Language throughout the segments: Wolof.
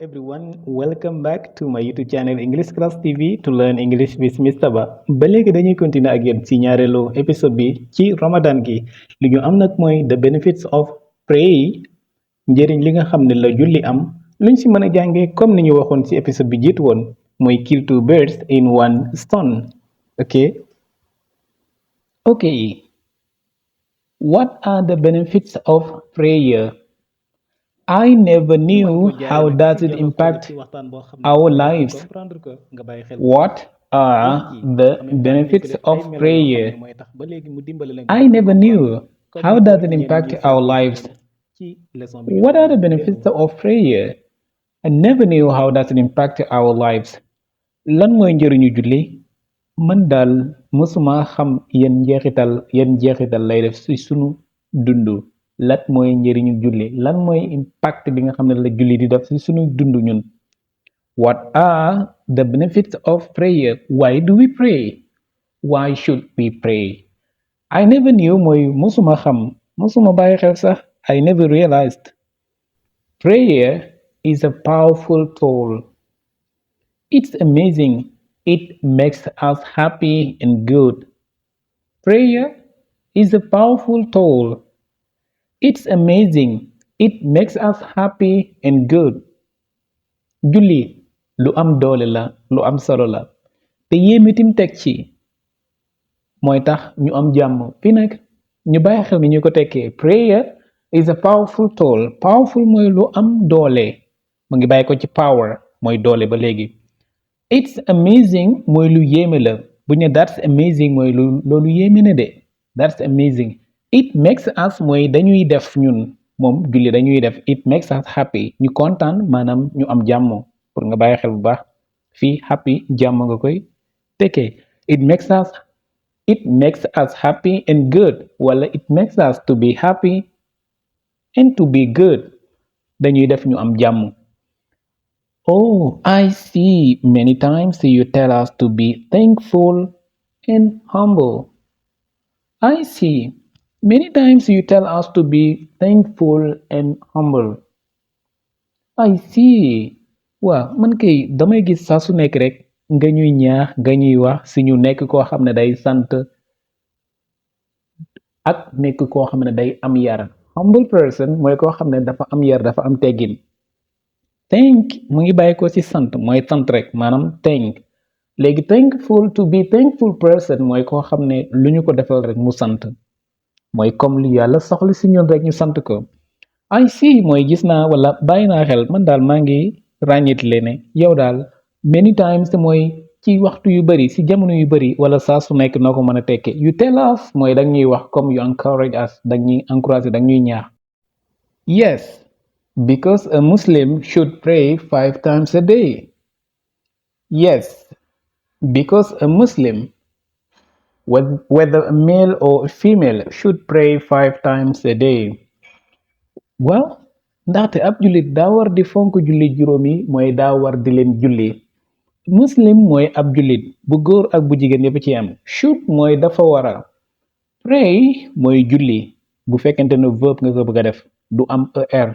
everyone, welcome back to my YouTube channel English Class TV to learn English with Mr. Ba. Ba léegi dañuy continuer ak yéen ci ñaareelu épisode bi ci Ramadan gi li ñu am nag mooy the benefits of pray njëriñ li nga xam ne la julli am luñ ci mën a jàngee comme ni ñu waxoon ci épisode bi jiitu woon mooy kill two birds in one stone. Okay, what are the benefits of prayer? I never knew how does it impact our lives. What are the benefits of prayer? I never knew how does it impact our lives. What are the benefits of prayer? I never knew how does it impact our lives. Lan mooy njëriñu julli? Man daal mësuma xam yan njeexital lay def ci sunu dundu. Lan mooy njëriñu julli? Lan mooy impact bi nga xam ne la julli di def ci sunu dundu ñun? What are the benefits of prayer? Why do we pray? Why should we pray? I never knew mooy mësuma xam, mësuma bàyyi xel sax. I never realized. Prayer is a powerful tool. It's amazing. It makes us happy and good. Prayer is a powerful tool. It's amazing. It makes us happy and good. Julli lu am doole la, lu am solo la. Te yéemitim teg ci mooy tax ñu am jàmm. Fii nag ñu bàyyi xel ni ñu ko tekkee. Prayer is a powerful tool. Powerful mooy lu am doole. Mu ngi bàyyi ko ci power mooy doole ba léegi. It's amazing mooy lu yéeme la. Bu ñu that's amazing mooy loolu yéeme na de. That's amazing. It makes us mooy dañuy def ñun moom julli dañuy def it makes us happy ñu kontaan maanaam ñu am jàmm pour nga bàyyi xel bu baax fii happy jàmm nga koy tekkee it makes us happy and good wala it makes us to be happy and to be good dañuy def ñu am jàmm. Oh, I see. Many times you tell us to be thankful and humble. I see. Many times you tell us to be thankful and humble. I see. Waaw man kay damay gis saa su nekk rek nga ñuy ñaax nga ñuy wax si ñu nekk koo xam ne day sant ak nekk koo xam ne day am yar. Humble person mooy koo xam ne dafa am yar dafa am teggin. Thank mu ngi bàyyi ko ci sant mooy sant rek maanaam thank léegi thankful to be thankful person mooy koo xam ne lu ñu ko defal rek mu sant mooy comme lu yàlla soxla ci ñun rek ñu sant ko. I see mooy gis naa wala bàyyi naa xel man daal maa ngi ràññeetle ne yow daal many times mooy ci waxtu yu bari ci jamono yu bari wala saa su nekk noo ko mën a tekke you tell us mooy dag ñuy wax comme you encourage us dag ñuy encourage dag ñuy ñaax. Yes. Because a Muslim should pray 5 times a day. Yes, because a Muslim, whether a male or a female, should pray 5 times a day. Well, ndaxte ab jullit daa war di fonk julli juróomi mooy daa war di leen julli. Muslim mooy ab jullit bu góor ak bu jigéen yépp ci am. Should mooy dafa wara. Pray mooy julli bu fekkente ne verb nga ko bëgg a def du am er.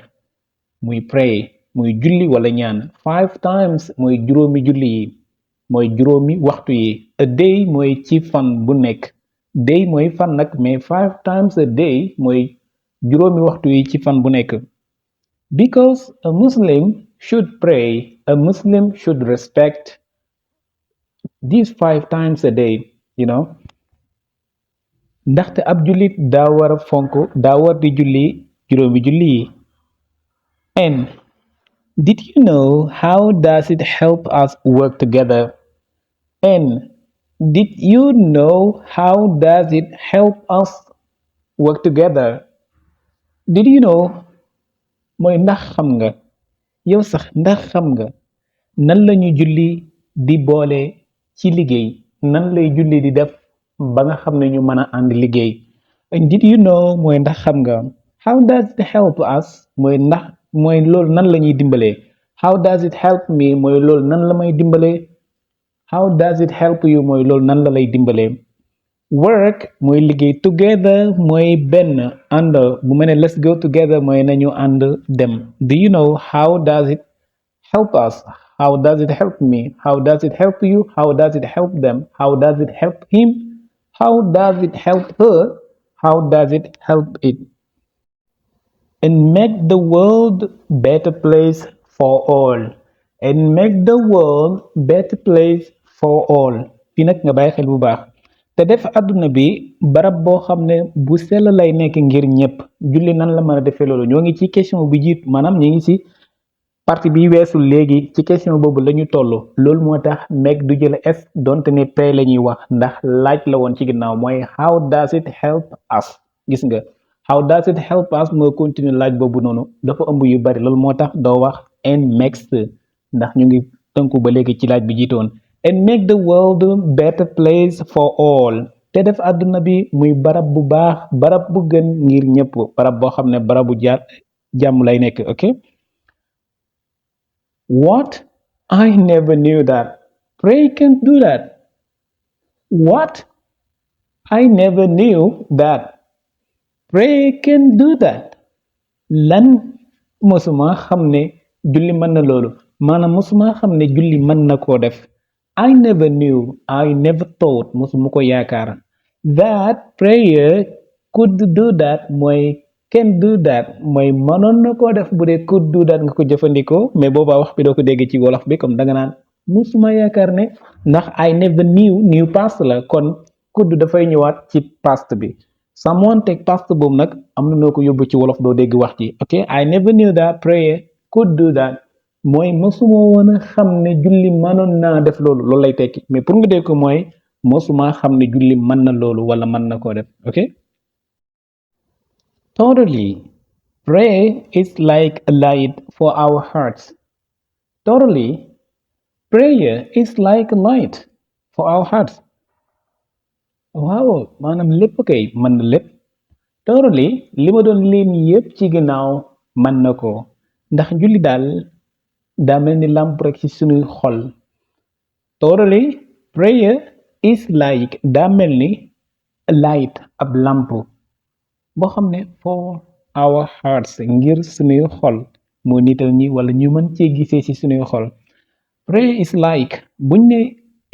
muy pray muy julli wala ñaan 5 times mooy juróomi julli yi mooy juróomi waxtu yi a day mooy ci fan bu nekk day mooy fan nag mais 5 times a day mooy juróomi waxtu yi ci fan bu nekk because a Muslim should pray a Muslim should respect these 5 times a day ndaxte ab jullit daa war a fonk daa war di julli juróomi julli yi. And did you know how does it help us work together? And did you know how does it help us work together? Did you know mooy ndax xam nga yow sax ndax xam nga nan lañu julli di boole ci liggéey nan lay julli di def ba nga xam ne ñu mën a ànd liggéey. And did you know mooy ndax xam nga how does it help us mooy ndax mooy loolu nan la ñuy dimbalee how does it help me mooy loolu nan la may dimbalee how does it help you mooy loolu nan la lay dimbalee work mooy liggéey together mooy benn ànd bu mel ne let's go together mooy nañu ànd dem do you know how does it help us? How does it help me? How does it help you? How does it help them? How does it help him? How does it help her? How does it help it? And make the world better place for all. And make the world better place for all. Fii nag nga bàyyi xel bu baax te def àdduna bi barab boo xam ne bu sell lay nekk ngir ñëpp. Julli nan la mën a defee loolu ñoo ngi ci question bi jiitu maanaam ñu ngi ci partie bi weesu léegi ci question boobu la ñu toll loolu moo tax meg du jël s donte ne pay la ñuy wax ndax laaj la woon ci ginnaaw mooy how does it help us gis nga how does it help us moo continue laaj boobu noonu dafa ëmb yu bari loolu moo tax doo wax and makes ndax ñu ngi tënku ba léegi ci laaj bi jiitoon and make the world better place for all te def àdduna bi muy barab bu baax barab bu gën ngir ñëpp barab boo xam ne barabu jàmm lay nekk ok. What? I never knew that. Pray can do that. What? I never knew that. Pray can do that. Lan mosuma xam ne julli mën na loolu maanaam mosuma xam ne julli mën na koo def. I never knew, I never thought mosuma ko yaakaar that prayer could do that mooy can do that mooy mënoon na koo def bu dee could do that nga ko jëfandikoo mais boobaa wax bi doo ko dégg ci wolof bi comme danga naan musuma yaakaar ne ndax I never knew past la kon could dafay ñëwaat ci past bi someone teg past boobu nag am na noo ko yóbbu ci wolof doo dégg wax ji ok I never knew that prayer could do that mooy mosuma woon a xam ne julli mënoon naa def loolu lay tekki mais pour nga dégg ko mooy mosuma xam ne julli mën na loolu wala mën na koo def ok. Totally. Prayer is like a light for our hearts. Totally. Prayer is like a light for our hearts. Waaw maanaam lépp kay mën na lépp. Totally li ma doon lim yépp ci ginnaaw mën na ko ndax julli daal daa mel ni làmp rek ci sunuy xol. Totally. Prayer is like daa mel ni a light ab làmp boo xam ne for our hearts ngir sunuy xol moo nital ñi wala ñu mën cee gisee ci sunuy xol pray is like buñ ne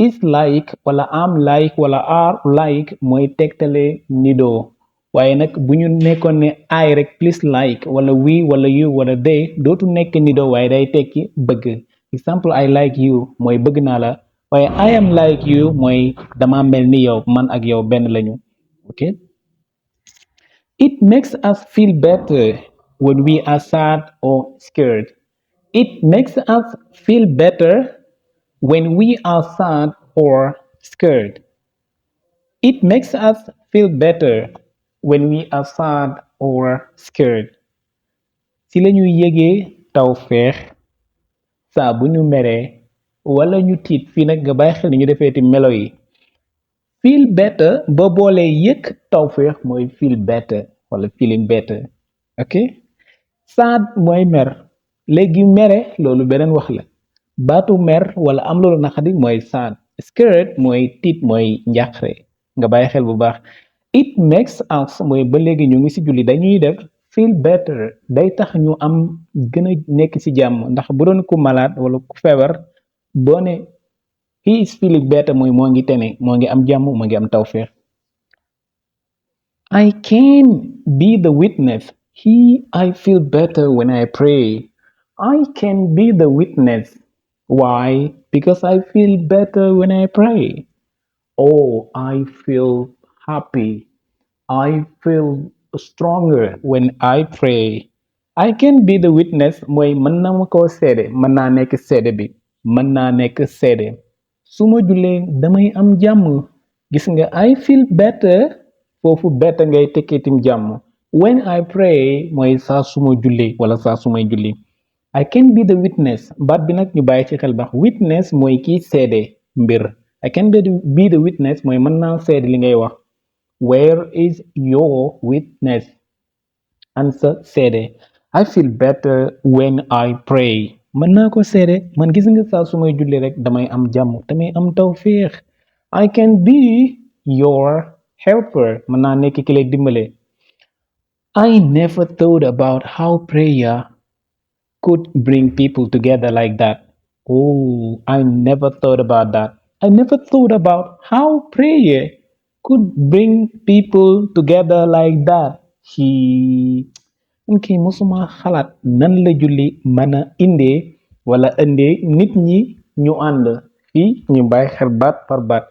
is like wala am like wala are like mooy tegtale nidoo waaye nag bu ñu nekkoon ne I rek plus like wala we wala you wala they dootu nekk nidoo waaye day tekki bëgg exemple I like you mooy bëgg naa la waaye I am like you mooy dama mel ni yow man ak yow benn lañu ok. It makes us feel better when we are sad or scared. It makes us feel better when we are sad or scared. It makes us feel better when we are sad or scared. Si la ñuy yëgee tawféex saa bu ñu meree wala ñu tiit fii nag nga bàyyi xel ni ñu defeeti melo yi feel better ba boolee yëg tawféex mooy feel better wala feeling better ok sad mooy mer léegi mere loolu beneen wax la baatu mer wala am loolu naqadi mooy sad scared mooy tiit mooy njàqare nga bàyyi xel bu baax it makes us mooy ba léegi ñu ngi ci julli dañuy def feel better day tax ñu am gën a nekk ci jàmm ndax bu doon ku malade wala ku feebar boo ne he is feeling better mooy moo ngi tene moo ngi am jàmm moo ngi am tawféex I can be the witness I feel better when I pray I can be the witness why because I feel better when I pray oh I feel happy I feel stronger when I pray I can be the witness mooy mën na ma koo seede mën naa nekk seede bi mën naa nekk seede su ma jullee damay am jàmm gis nga I feel better foofu better ngay tekkitim jàmm when I pray mooy saa su ma jullee wala saa su may julli I can be the witness baat bi nag ñu bàyyi ci xel baax witness mooy kiy seede mbir I can be the witness mooy mën naa seede li ngay wax where is your witness answer seede I feel better when I pray mën naa ko seede man gis nga saa su may julli rek damay am jàmm damay am tawféex I can be your helper mën naa nekk ki lay dimbale I never thought about how prayer could bring people together like that. Oh, I never thought about that. I never thought about how prayer could bring people together like that. Kii mosuma xalaat nan la julli mën a indee wala indee nit ñi ñu ànd fii ñu bàyyi xel baat par baat.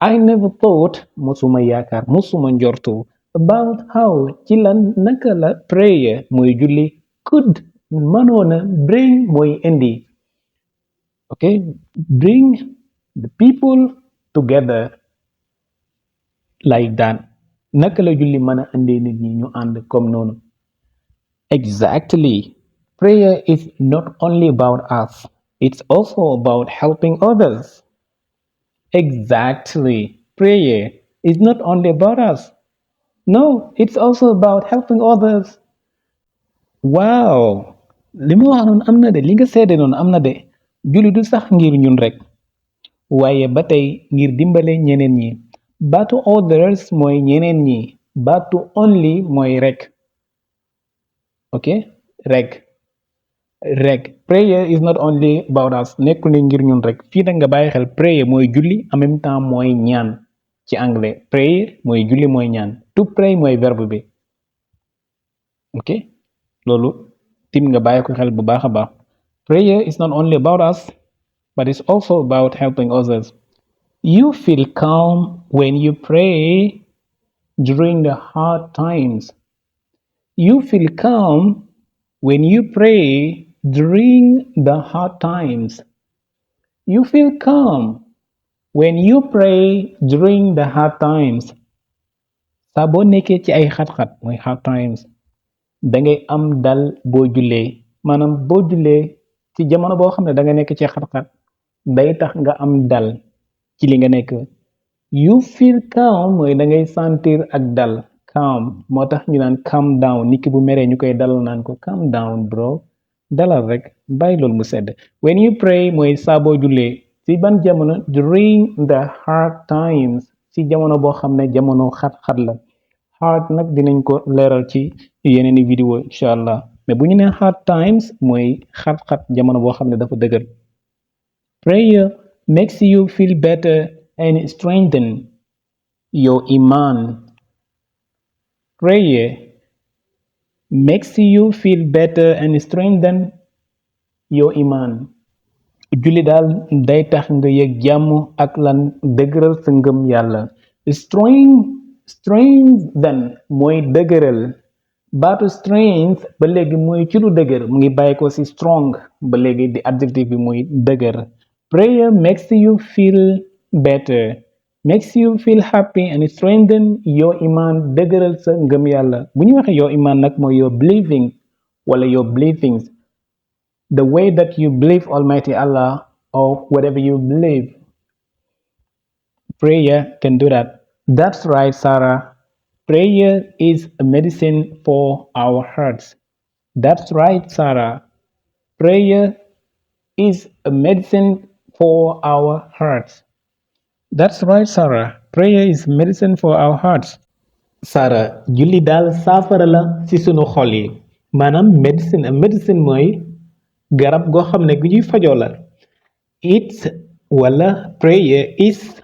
I never thought mosuma yaakaar mosuma njortu about how ci lan naka la prayer mooy julli could mënoona bring mooy indi, okay, bring the people together like that. Naka la julli mën a indee nit ñi ñu ànd comme noonu. Exactly. Prayer is not only about us, it's also about helping others. Exactly. Prayer is not only about us. No, it's also about helping others. Wow. Li ma wax noonu am na de li nga seede noonu am na de. Julli du sax ngir ñun rek. Waaye ba tey ngir dimbale ñeneen ñi. Baatu others mooy ñeneen ñi. Baatu only mooy rek. Ok? Rek. Rek prayer is not only about us nekkul ne ngir ñun rek fii nag nga bàyyi xel prayer mooy julli en même temps mooy ñaan ci anglais prayer mooy julli mooy ñaan to pray mooy verbe bi ok loolu tim nga bàyyi ko xel bu baax a baax prayer is not only about us but it's also about helping others. You feel calm when you pray during the hard times. You feel calm when you pray during the hard times. You feel calm when you pray during the hard times. Saa boo nekkee ci ay xat-xat mooy hard times dangay am dal boo jullee maanaam boo jullee ci jamono boo xam ne danga nekk ci xat-xat day tax nga am dal ci li nga nekk. You feel calm mooy dangay sentir ak dal calm moo tax ñu naan calm down nit ki bu meree ñu koy dalal naan ko calm down bro dalal rek bàyyi loolu mu sedd. When you pray mooy saa boo jullee ci ban jamono during the hard times ci jamono boo xam ne jamono xat-xat la hard nag dinañ ko leeral ci yeneen i vidéo incha allah mais bu ñu nee hard times mooy xat-xat jamono boo xam ne dafa dëgër. Prayer makes you feel better and strengthen your iman. Prayer makes you feel better and strengthen your iman. Julli daal day tax nga yëg jàmm ak lan dëgëral sa ngëm yàlla. Strengthen mooy dëgëral baatu strength ba léegi mooy ci lu dëgër mu ngi bàyyi ko ci strong ba léegi di adjective bi muy dëgër. Prayer makes you feel better, makes you feel happy and strengthen your iman dëgëral sa ngëm yàlla bu ñu waxee your iman nag mooy your believing wala your believings, the way that you believe Almighty Allah or whatever you believe. Prayer can do that. That's right, Sarah. Prayer is a medicine for our hearts. That's right, Sarah. Prayer is a medicine for our hearts. That's right, Sarah. Prayer is medicine for our hearts. Sarah, julli daal saafara la ci sunu xol yi maanaam medicine mooy garab goo xam ne gu ñuy fajoo la. It's wala prayer is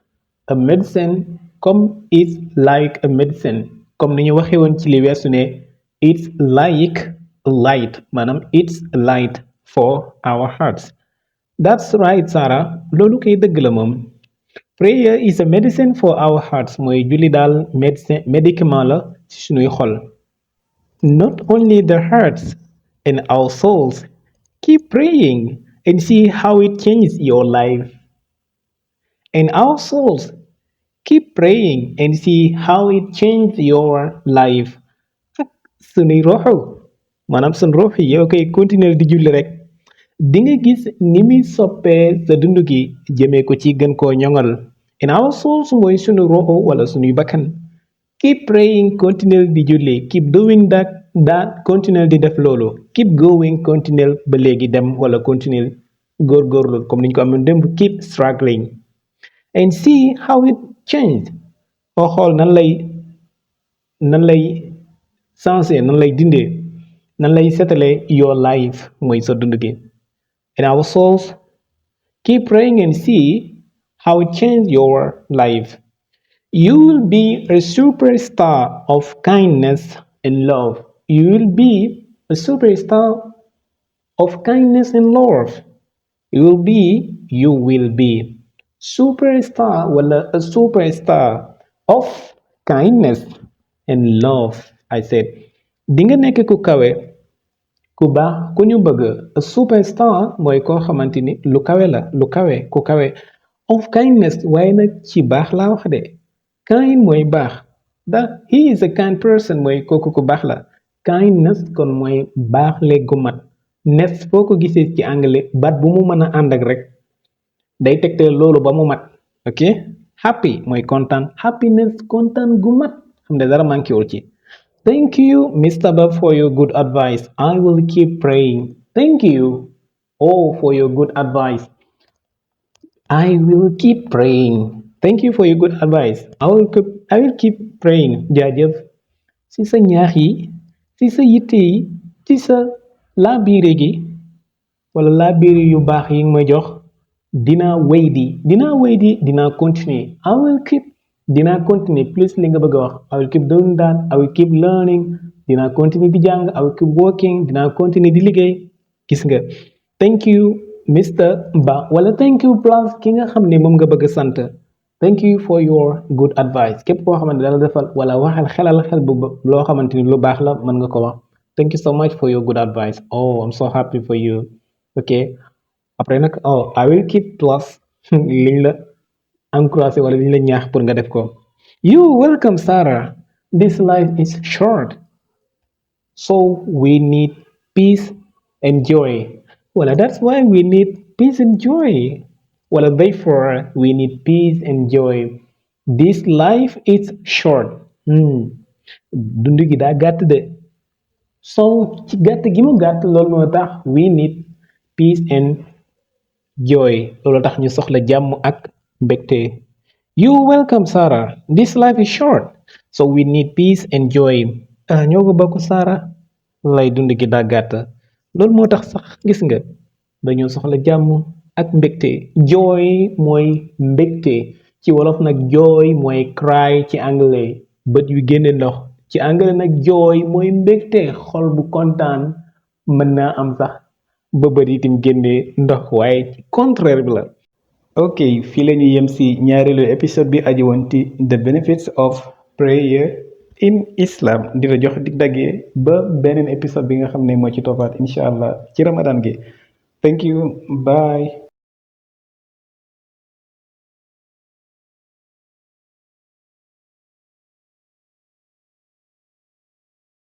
a medicine comme it's like a medicine comme ni ñu waxee woon ci li weesu ne it's like a light maanaam it's a light for our hearts. That's right, Sarah. Loolu kay dëgg la moom. Prayer is a medicine for our hearts mooy julli daal médicament la ci sunuy xol. Not only the hearts and our souls. Keep praying and see how it changes your life. And our souls, keep praying and see how it changes your life. Ak sunuy roxo maanaam sun rox yi yow koy continuer di julli rek di nga gis ni muy soppee sa dund gi jëmee ko ci gën koo ñoŋal. And our souls mooy sunu roxo wala sunuy bakkan. Keep praying continuer di julli keep doing that continuer di def loolu keep going continuer ba léegi dem wala continuer góorgóorlu comme niñ ko amoon démb keep struggling and see how it changed oo xool nan lay sensé nan lay dindee nan lay setalee your life mooy sa dund gi. And our souls, keep praying and see how it change your life. You will be a superstar of kindness and love. You will be a superstar of kindness and love. You will be superstar wala a superstar of kindness and love. I said di nga nekk ku kawe, ku baax, ku ñu bëgg. A superstar mooy koo xamante ni lu kawe la, lu kawe, ku kawe. Of kindness waaye nag ci baax laa wax de. Kind mooy baax. He is a kind person mooy kooku ku baax la. Kindness kon mooy baax léegu mat. Ness foo ko gisee ci anglais baat bu mu mën a ànd ak rek day tegtal loolu ba mu mat. Ok, happy mooy kontaan. Happiness kontaan gu mat xam ne dara manqué wul ci. Thank you, Mr. Bab, for your good advice. I will keep praying. Thank you all for your good advice. I will keep praying. Thank you for your good advice. I will keep praying. Jaajëf ci sa ñaax yi, ci sa yitte yi, ci sa laabiire gi wala laabiire yu baax yi nga ma jox. Dinaa continuer. Dinaa continuer plus li nga bëgg a wax. I will keep doing that. I will keep learning. Dinaa continuer di jàng. I will keep working. Dinaa continuer di liggéey. Gis nga. Thank you Mr. Ba wala thank you plus ki nga xam ne moom nga bëgg a sant. Thank you for your good advice. Képp koo xamante dala defal wala waxal xelal xel bu loo xamante ni lu baax la mën nga ko wax. Thank you so much for your good advice. Oh, I'm so happy for you. Okay. Après nag I will keep plus liñ la encouragé wala liñ la ñaax pour nga def ko. You welcome Sarah. This life is short, so we need peace and joy. Well, that's why we need peace and joy. Well, therefore we need peace and joy. This life is short. Dund gi daa gàtt de. So ci gàtt gi mu gàtt loolu moo tax we need peace and joy. Loolu tax ñu soxla jàmm ak mbégte. You welcome Sarah. This life is short, so we need peace and joy. Ñoo ko bokk Sarah. Lay dund gi daa gàtt. Loolu moo tax sax gis nga dañoo soxla jàmm ak mbégte. Joy mooy mbégte ci wolof nag joy mooy cry ci anglais bët yu génne ndox ci anglais nag joy mooy mbégte xol bu kontaan mën naa am sax ba bët itam génne ndox waaye ci contraire bi la. Ok, fii la ñuy yem si ñaareelu épisode bi aji woon ci the benefits of prayer in Islam di la jox dig daggee ba beneen épisode bi nga xam ne moo ci toppaat incha allah ci Ramadan gi. Thank you, bye.